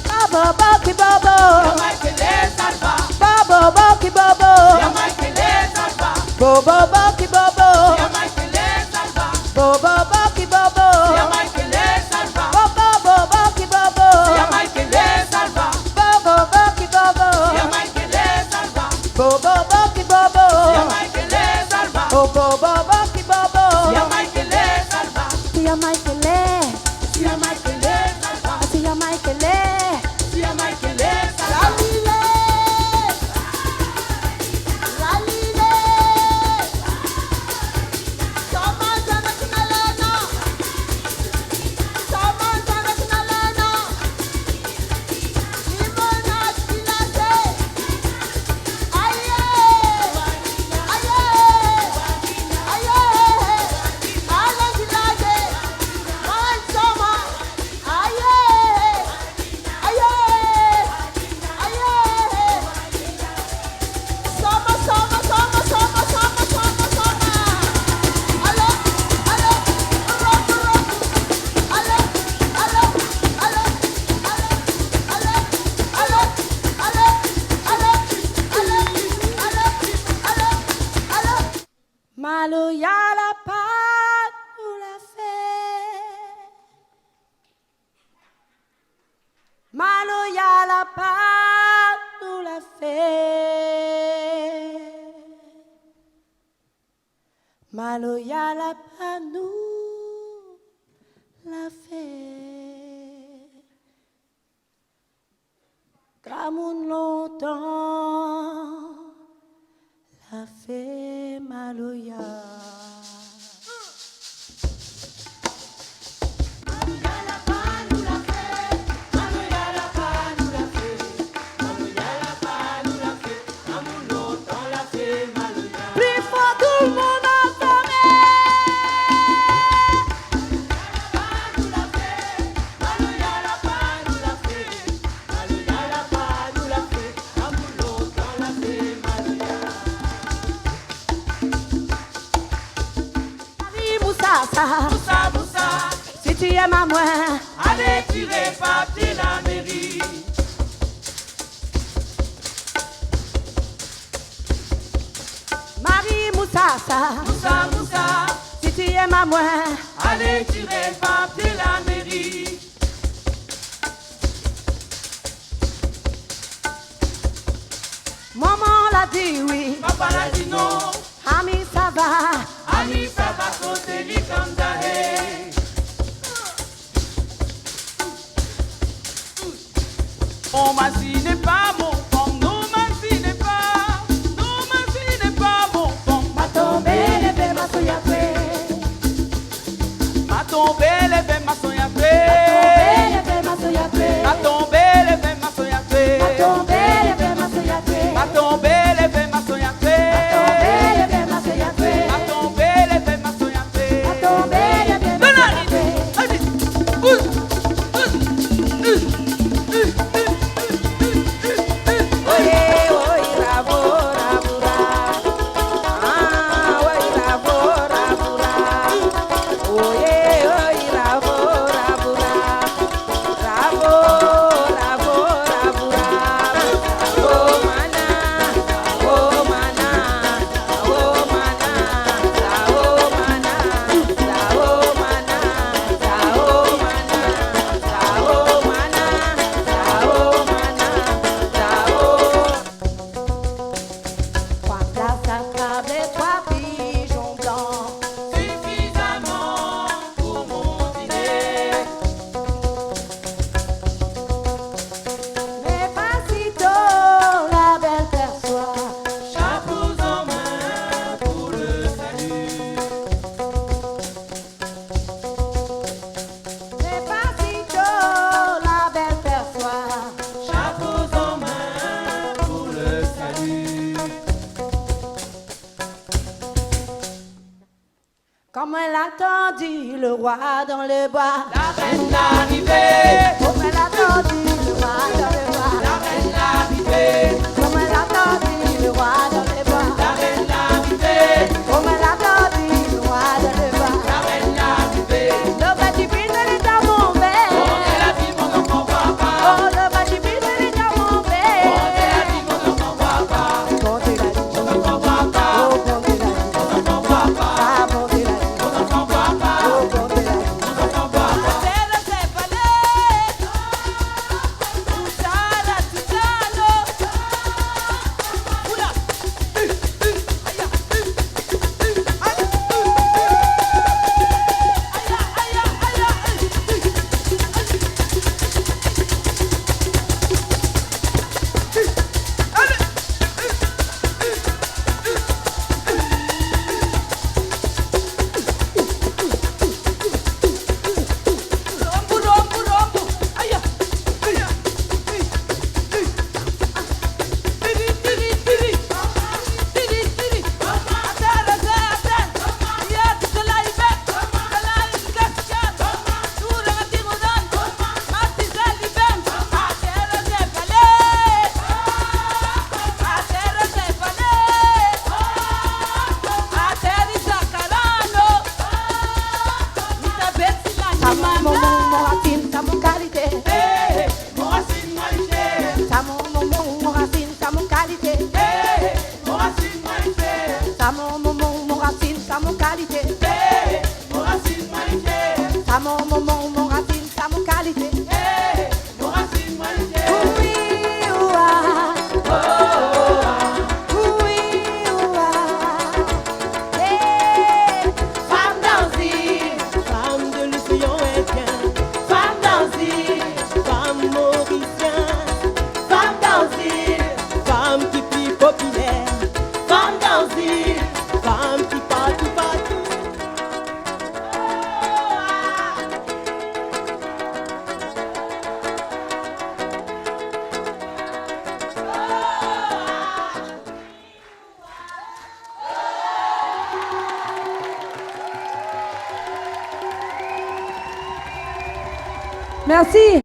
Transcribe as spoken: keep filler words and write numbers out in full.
Bobo, bobo, ki bobo. Yo Michael, salva. Bobo, bobo, ki bobo. Yo Michael, salva. Bobo, bobo, ki bobo. Yo Michael, salva. Bobo, bobo, ki bobo. Yo Michael, salva. Bobo, bobo, ki bobo. Yo Michael, salva. Bobo, bobo, ki bobo. Yo Michael, salva. Bobo, bobo, ki bobo. Yo Michael, salva. Bobo, bobo, ki bobo. Yo Michael, salva. Yo Michael. Yo Michael, salva. Yo Michael. Yo Michael, salva. La lilé. La lilé. Toma, toma, toma, toma. Maloya la pa nou la fé. Maloya la pa nou la fé. Maloya la pa nou la fé. Gramoun lontan la fé maloya. Pli for, tout le monde ensemble. Marie Moussa, sa. Moussa, Moussa. Si tu aimes à moi, allez tirer papier la mairie. Marie Moussa, sa. Moussa, Moussa. Si tu aimes à moi, allez tirer papier la mairie. Momon la di oui. Papa la di non. Ami sa va. Ami sa va koté li kanda é. Non, ma si n'est pas mon femme, non, ma si n'est pas, non, ma si n'est pas mon femme. Ma tonbé, lèv mason ya fé. Ma tonbé, lèv mason ya fé. Ma tonbé, lèv mason ya fé. Ma tonbé, lèv mason ya fé. Ma tonbé, lèv mason ya fé. Ma tonbé, lèv mason ya fé. Ma tonbé, lèv mason ya fé. Ma tonbé, lèv mason ya fé. Ma tonbé, lèv mason ya fé. Donne la rythme. Vas-y. Ouh. Ouh. Ouh. Koman la tandi lo roi dan lo boi. La rèn la arivé. Koman la tandi lo roi dan lo boi. La rèn la arivé. Koman la tandi lo roi dan lo boi. La rèn la arivé. Koman la tandi lo roi dan lo boi. La rèn la arivé. Lo pti pit lé dan mon vèr. Oh, lo pti pit lé dan mon vèr. Sa mon, mon, mon, mon rasine, sa mon kalité. Mon rasine, mon kalité. Sa mon, mon, mon, mon rasine, sa mon kalité. Mon rasine, mon kalité. Sa mon, mon, mon, mon rasine, sa mon kalité. Mon rasine, mon kalité. Sa mon, mon, mon, mon rasine, sa mon kalité. Mon rasine, mon kalité. Oui, oua. Oh, oh, ah. Oui, oua. Hey, fanm dan zil. Fanm de loséan Indien. Fanm dan zil. Fanm morisien. Fanm dan zil. Fanm ki pli popilèr. Fanm dan zil. Fanm ki partou, partou. Mèrsi.